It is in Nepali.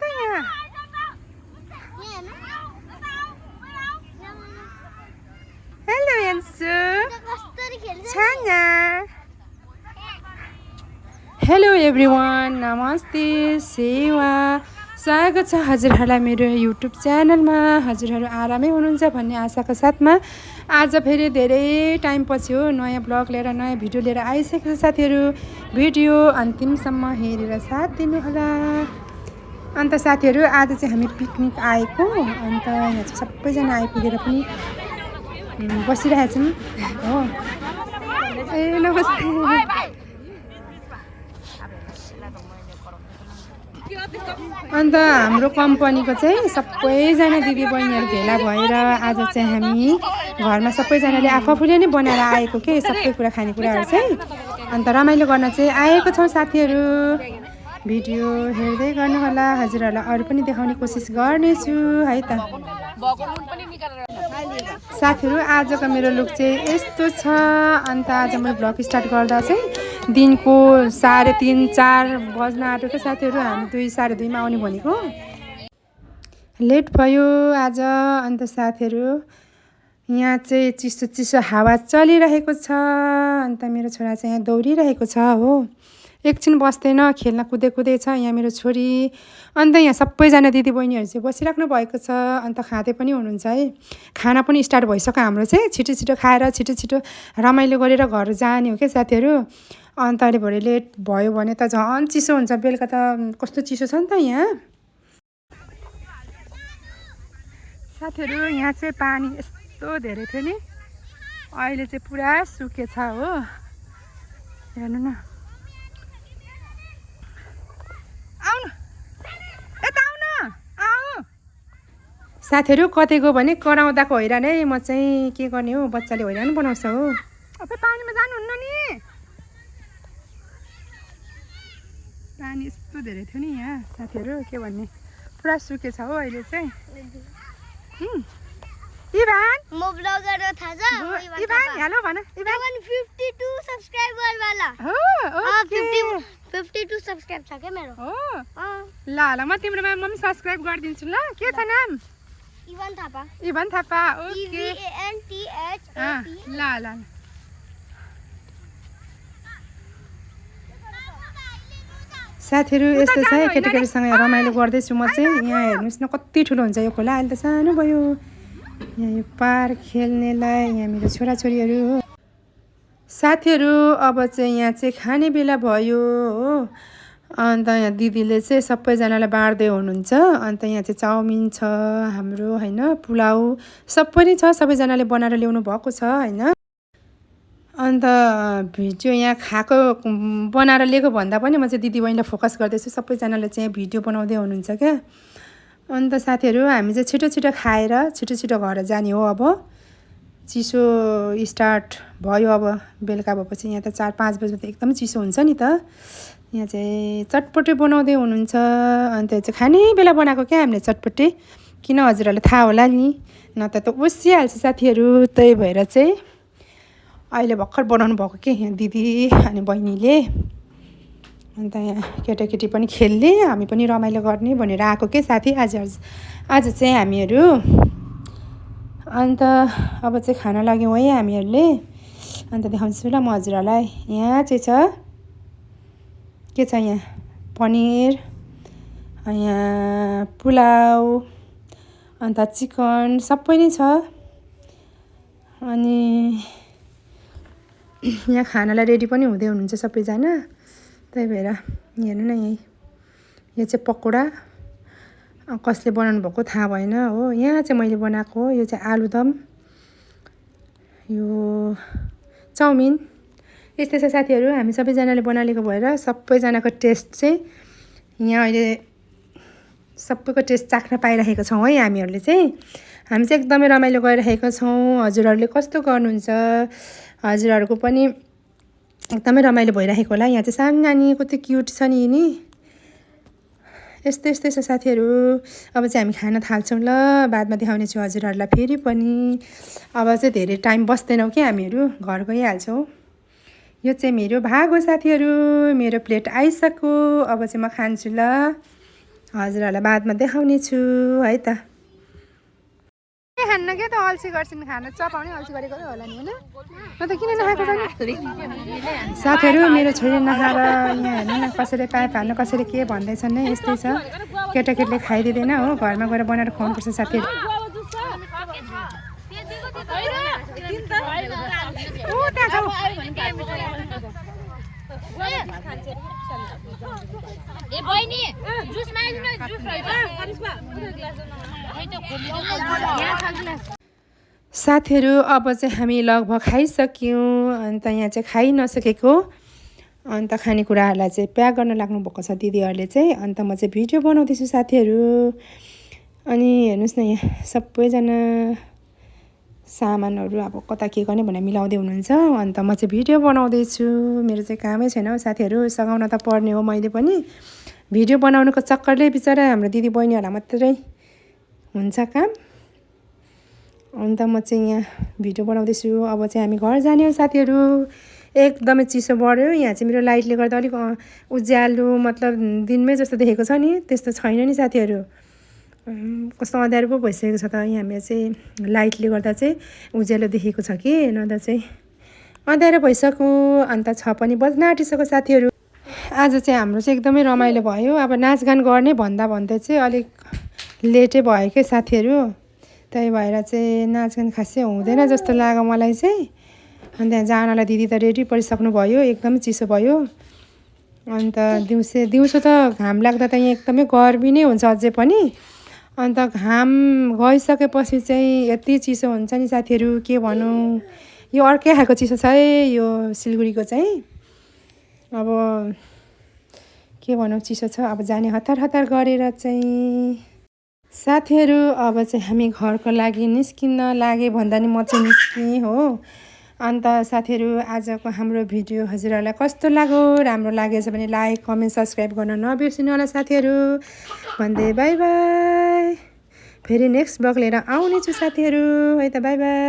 त यहाँ हेलो यान्सु छाना हेलो एभ्रिवान नमस्ते सेवा स्वागत छ हजुरहरूलाई मेरो युट्युब च्यानलमा। हजुरहरू आरामै हुनुहुन्छ भन्ने आशाको साथमा आज फेरि धेरै टाइम पछि हो नयाँ ब्लग लिएर नयाँ भिडियो लिएर आइसकेको छ साथीहरू। भिडियो अन्तिमसम्म हेरेर साथ दिनुहोला। अन्त साथीहरू आज चाहिँ हामी पिकनिक आएको, अन्त यहाँ चाहिँ सबैजना आइपुगेर पनि बसिरहेछौँ हो। ए नमस्ते। अन्त हाम्रो कम्पनीको चाहिँ सबैजना दिदीबहिनीहरू भेला भएर आज चाहिँ हामी घरमा सबैजनाले आफूले नै बनाएर आएको के सबै कुरा खानेकुराहरू चाहिँ अन्त रमाइलो गर्न चाहिँ आएको छौँ साथीहरू। भिडियो हेर्दै गर्नु होला। हजुरहरूलाई अरू पनि देखाउने कोसिस गर्नेछु है त साथीहरू। आजको मेरो लुक चाहिँ यस्तो छ। अन्त आज मैले भ्लग स्टार्ट गर्दा चाहिँ दिनको 3:30 4 बज्न आँटेको साथीहरू। हामी 2 साढे 2 मा आउने भनेको, लेट भयो आज। अन्त साथीहरू यहाँ चाहिँ चिसो चिसो हावा चलिरहेको छ। अन्त मेरो छोरा चाहिँ यहाँ दौडिरहेको छ हो। एकछिन बस्दैन, खेल्न कुदै छ यहाँ मेरो छोरी। अन्त यहाँ सबैजना दिदीबहिनीहरू चाहिँ बसिराख्नु भएको छ। अन्त खाँदै पनि हुनुहुन्छ है। खाना पनि स्टार्ट भइसक्यो हाम्रो चाहिँ। छिटो छिटो खाएर छिटो छिटो रमाइलो गरेर घर जाने हो क्या साथीहरू। अन्त अहिले भरे लेट भयो भने त झन् चिसो हुन्छ। बेलुका त कस्तो चिसो छ नि त यहाँ साथीहरू। यहाँ चाहिँ पानी यस्तो धेरै थियो नि, अहिले चाहिँ पुरा सुकेछ हो। हेर्नु न, आउनु यता आउनु आऊ साथीहरू। कतै गयो भने कराउँदाको हैरान है। म चाहिँ के गर्ने हो, बच्चाले हैरान बनाउँछ हो। अब पानीमा जानुहुन्न नि, पानी यस्तो धेरै थियो नि यहाँ साथीहरू, के भन्ने पुरा सुकेछ हो अहिले चाहिँ। इभान म ब्लगर हो थाहा छ। इभान हेलो भन। इभान 52 सब्स्क्राइबर वाला हो। ओके 52 सब्स्क्राइब छ के मेरो हो। ल ल म तिम्रोमा म पनि सब्स्क्राइब गरिदिन्छु ल। के छ नाम? Ivan Thapa. Ivan Thapa. Okay EVANTHAPA। ल ल साथीहरू यस्तो छ। केटाकेटीसँग रमाइलो गर्दैछु म चाहिँ। यहाँ हेर्नुहोस् न कति ठुलो हुन्छ यो खोला। अहिले त सानो भयो। यहाँ यो पार्क खेल्नेलाई यहाँ मेरो छोराछोरीहरू हो साथीहरू। अब चाहिँ यहाँ चाहिँ खाने बेला भयो हो। अन्त यहाँ दिदीले चाहिँ सबैजनालाई बाँड्दै हुनुहुन्छ। अन्त यहाँ चाहिँ चाउमिन छ हाम्रो होइन, पुलाउ सबै नै छ। सबैजनाले बनाएर ल्याउनु भएको छ होइन। अन्त भिडियो यहाँ खाएको बनाएर लिएको भन्दा पनि म चाहिँ दिदीबहिनीलाई फोकस गर्दैछु। सबैजनाले चाहिँ भिडियो बनाउँदै हुनुहुन्छ क्या। अन्त साथीहरू हामी चाहिँ छिटो छिटो खाएर छिटो छिटो घर जाने हो। अब चिसो स्टार्ट भयो। अब बेलुका भएपछि यहाँ त 4-5 बजी त एकदमै चिसो हुन्छ नि त। यहाँ चाहिँ चटपटे बनाउँदै हुनुहुन्छ। अन्त चाहिँ खाने बेला बनाएको क्या हामीले चटपटे, किन हजुरहरूलाई थाहा होला नि, नत्र त उसिहाल्छ साथीहरू। त्यही भएर चाहिँ अहिले भर्खर बनाउनु भएको के यहाँ दिदी अनि बहिनीले। अन्त यहाँ केटाकेटी पनि खेल्ने, हामी पनि रमाइलो गर्ने भनेर आएको के साथी आज चाहिँ हामीहरू। अन्त अब चाहिँ खाना लाग्यौँ है हामीहरूले। अन्त देखाउँछु ल म हजुरहरूलाई। यहाँ चाहिँ छ के छ, यहाँ पनिर, यहाँ पुलाउ, अन्त चिकन सबै नै छ। अनि यहाँ खानालाई रेडी पनि हुँदै हुनुहुन्छ सबैजना। त्यही भएर हेर्नु न यही यो चाहिँ पकौडा कसले बनाउनु भएको थाहा भएन हो। यहाँ चाहिँ मैले बनाएको यो चाहिँ आलुदम, यो चाउमिन यस्तै छ साथीहरू। हामी सबैजनाले बनालेको भएर सबैजनाको टेस्ट चाहिँ यहाँ अहिले सबैको टेस्ट चाख्न पाइरहेको छौँ है हामीहरूले चाहिँ। हामी चाहिँ एकदमै रमाइलो गरिरहेको छौँ। हजुरहरूले कस्तो गर्नुहुन्छ, हजुरहरूको पनि एकदमै रमाइलो भइरहेको होला। यहाँ चाहिँ सानो कति क्युट छ नि यिनी। यस्तै छ साथीहरू। अब चाहिँ हामी खाना थाल्छौँ ल, बादमा देखाउने छु हजुरहरूलाई फेरि पनि। अब चाहिँ धेरै टाइम बस्दैनौँ कि हामीहरू घर गइहाल्छौँ। यो चाहिँ मेरो भाग हो साथीहरू। मेरो प्लेट आइसक्यो। अब चाहिँ म खान्छु ल। हजुरहरूलाई बादमा देखाउने छु है त। खान्न क्या त अल्छी गर्छिन्, खाना चपाउने अल्छी गरेको होला नि होइन, म त किन नखाएको त नि। साथीहरू मेरो छोरी नखाएर यहाँ हेर्नु न कसरी पाइप हाल्नु कसरी के भन्दैछन् नि, यस्तै छ। केटाकेटीले खाइदिँदैन हो, घरमा गएर बनाएर खुवाउनुपर्छ साथीहरू। साथीहरू अब चाहिँ हामी लगभग खाइसक्यौँ, अन्त यहाँ चाहिँ खाइ नसकेको अन्त खानेकुराहरूलाई चाहिँ प्याक गर्न लाग्नुभएको छ दिदीहरूले चाहिँ। अन्त म चाहिँ भिडियो बनाउँदैछु साथीहरू। अनि हेर्नुहोस् न यहाँ सबैजना सामानहरू अब कता के गर्ने भनेर मिलाउँदै हुनुहुन्छ। अन्त म चाहिँ भिडियो बनाउँदैछु, मेरो चाहिँ कामै छैन हौ साथीहरू, सघाउन त पर्ने हो मैले पनि। भिडियो बनाउनुको चक्करले बिचरा हाम्रो दिदी बहिनीहरूलाई मात्रै हुन्छ काम। अन्त म चाहिँ यहाँ भिडियो बनाउँदैछु। अब चाहिँ हामी घर जाने हो साथीहरू। एकदमै चिसो बढ्यो, यहाँ चाहिँ मेरो लाइटले गर्दा अलिक उज्यालो मतलब दिनमै जस्तो देखेको छ नि त्यस्तो छैन नि साथीहरू, कस्तो अँध्यारो पो भइसकेको छ त। यहाँ मेरो चाहिँ लाइटले गर्दा चाहिँ उज्यालो देखेको छ कि नभए चाहिँ अँध्यारो भइसक्यो। अन्त 6 पनि बज्न आँटिसक्यो साथीहरू। आज चाहिँ हाम्रो चाहिँ एकदमै रमाइलो भयो। अब नाचगान गर्ने भन्दै चाहिँ अलिक लेटै भयो क्या साथीहरू, त्यही भएर चाहिँ नाचगान खासै हुँदैन जस्तो लाग्यो मलाई चाहिँ। अन्त त्यहाँ जानलाई दिदी त रेडी परिसक्नु भयो, एकदमै चिसो भयो। अन्त दिउँसो त घाम लाग्दा त यहाँ एकदमै गर्मी नै हुन्छ अझै पनि। अन्त घाम गइसकेपछि चाहिँ यति चिसो हुन्छ नि साथीहरू के भनौँ, यो अर्कै खालको चिसो छ है यो सिलगढीको चाहिँ। अब के भनौँ चिसो छ। अब जाने हतार गरेर चाहिँ साथीहरू अब चाहिँ हामी घरको लागि निस्किन लागे भन्दा नि म चाहिँ निस्केँ हो। अन्त साथीहरू आजको हाम्रो भिडियो हजुरहरूलाई कस्तो लाग्यो, राम्रो लागेछ भने लाइक कमेन्ट सब्सक्राइब गर्न नबिर्सिनु होला साथीहरू भन्दै बाई बाई। फेरि नेक्स्ट ब्लग लिएर आउने छु साथीहरू है त, बाई बाई।